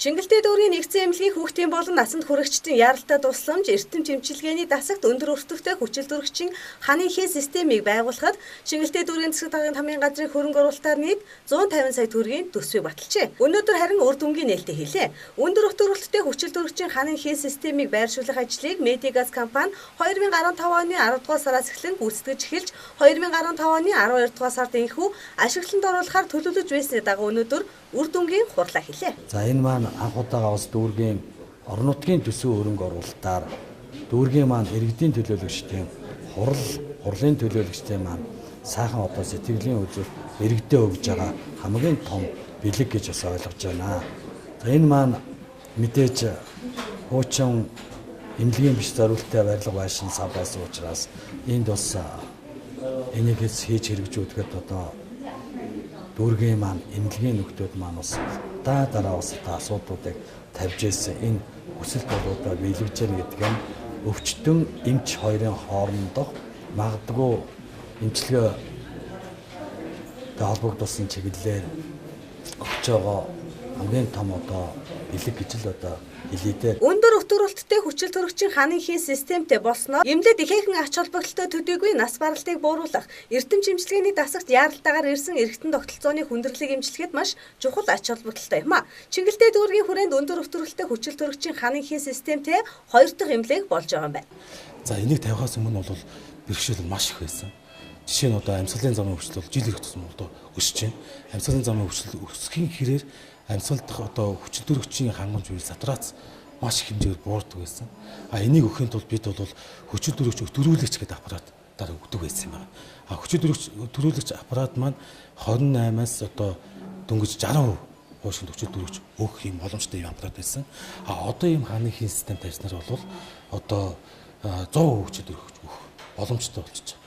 Чингэлтэй дүүргийн нэгдсэн эмнэлгийн хүүхдийн болон насанд хүрэгчдийн яаралтай тусламж эрдэм эмчилгээний дасагт өндөр өртөгтэй хүчил төрөгчийн ханын хийн системийг байгуулахад Чингэлтэй дүүргийн засаг даргын тамийн газрын хөрөнгө оруулалтаар нийт 150 сая төгрөгийн төсвийг баталжээ. Өнөөдөр харин үр дүнгийн нээлттэй хийлээ. Өндөр өтөрөлттэй хүчил төрөгчийн ханын хийн системийг байршуулах ажлыг Медигаз компани 2015 оны 10 дугаар сараас эхлэн гүйцэтгэж эхэлж 2015 оны 12 дугаар сард энэхүү ашиглалтанд оруулахаар төлөвлөж байсны дагуу өнөөдөр үр дүнгийн хурлаа хийлээ. За энэ маань анх удаага бас дүүргийн орон нутгийн төсөв хөрөнгө оруулалтаар дүүргийн маань иргэдийн төлөөлөгчдийн хурлын төлөөлөгчдийн маань сайхан одоо сэтгэлийн үзүүр иргэдээ өгж байгаа хамгийн том бэлэг гэж бас ойлгож байна. За энэ маань мэдээж хуучин эмнэлгийн биш зориулттай барилга байшин сав байсан учраас энд бас энийг хийж хэрэгжүүлэхэд одоо дүүргийн маань эмнэлгийн нөхдүүд маань бас дараа бас асуудлуудыг тавьж ирсэн. Энэ хүсэлт бол одоо биелэгдэж байна гэдэг нь өвчтөн эмч хоёрын хоорондох магадгүй эмчилгээтэй холбогдуулсан чиглэлээр өгч байгаа хамгийн том одоо бэлэг гэж л одоо хэлье дээ. Өндөр өтөрөлттэй хүчил төрөгчийн ханын хийн системтэй болсноор эмнэлэгт ихээхэн ач холбогдолтой төдийгүй нас баралтыг бууруулах, эрдэм эмчилгээний дасагт яаралтайгаар ирсэн эргэтэн тогтолцооны хүндрэлийг эмчлэхэд маш чухал ач холбогдолтой юм а. Чингэлтэй дүүргийн хүрээнд өндөр өтөрөлттэй хүчил төрөгчийн ханын хийн системтэй хоёр дахь эмнэлэг болж байгаа юм байна. За энийг тавихаас өмнө бол бэрхшээл маш их байсан. Жишээ нь одоо амьсгалын замын өвчлөл бол жил ирэх тусам одоо өсөж байна. Амьсгалын замын өвчлөл өсөхийн хэрээр амьсгал дах одоо хүчил төрөгчийн хангамж үйл сатурац маш их хэмжээгээр буурдаг байсан. А энийг өгөхийн тулд бид бол хүчил төрөгч өтөрүүлэгч гэдэг аппаратаар өгдөг байсан юм байна. А хүчил төрөгч өтөрүүлэгч аппарат маань 28-аас одоо дөнгөж 60% хуушинд хүчил төрөгч өгөх юм боломжтой юм аппарат байсан. А одоо ийм ханы хийн систем тавьснаар бол одоо 100% хүчил төрөгч өгөх боломжтой болчихж байгаа.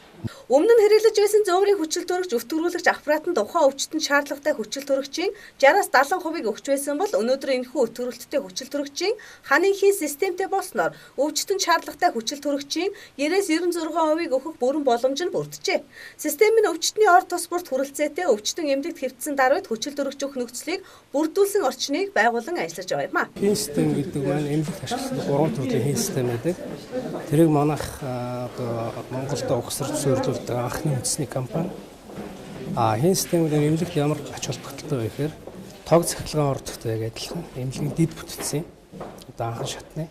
Өмнө нь хэрэглэж байсан зөөврийн хүчил төрөгч өвтгөрүүлэгч аппаратанд тухайн өвчтөнд шаардлагатай хүчил төрөгчийн 60-аас 70%-ийг өгч байсан бол өнөөдөр энэхүү өвтгөрөлттэй хүчил төрөгчийн ханын хийн системтэй болсноор өвчтөнд шаардлагатай хүчил төрөгчийн 90-96%-ийг өгөх бүрэн боломж нь бүрджээ. Систем нь өвчтний ор тус бүрт хүрэлцээтэй өвчтөн эмнэлэгт хэвтсэн даруйд хүчил төрөгч өгөх нөхцөлийг бүрдүүлсэн орчныг байгуулан ажиллаж байгаа юм а. Хийн систем гэдэг маань эмнэлэгт ашигласан 3 төрлийн хийн систем байдаг. Тэрийг манайх одоо Монголд угсарч суйрлуулдаг анхны үндэсний компани. А хийн системээр эмнэлэгт ямар ач холбогдолтой вэ гэхээр тог цахилгаан ордогтой яг адилхан эмнэлгийн дэд бүтцийн одоо анхан шатны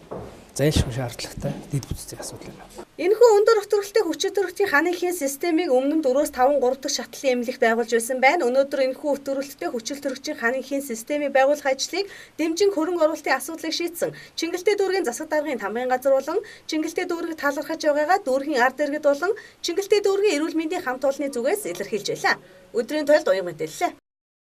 зайлшгүй шаардлагатай дэд бүтцийн асуудал юм. Энэхүү өндөр өтөрөлттэй хүчил төрөгчийн ханын хийн системийг өмнө нь 4-5 3 дахь шатлалын эмнэлэгт байгуулж байсан байна. Өнөөдөр энэхүү өтөрөлттэй хүчил төрөгчийн ханын хийн системийг байгуулах ажлыг дэмжин хөрөнгө оруулалтын асуудлыг шийдсэн Чингэлтэй дүүргийн засаг даргын тамгын газар болон Чингэлтэй дүүргийг талархаж байгаагаа дүүргийн ард иргэд болон Чингэлтэй дүүргийн эрүүл мэндийн хамт олонны зүгээс илэрхийлж байлаа. Өдрийн тойлд уян мэдээллээ.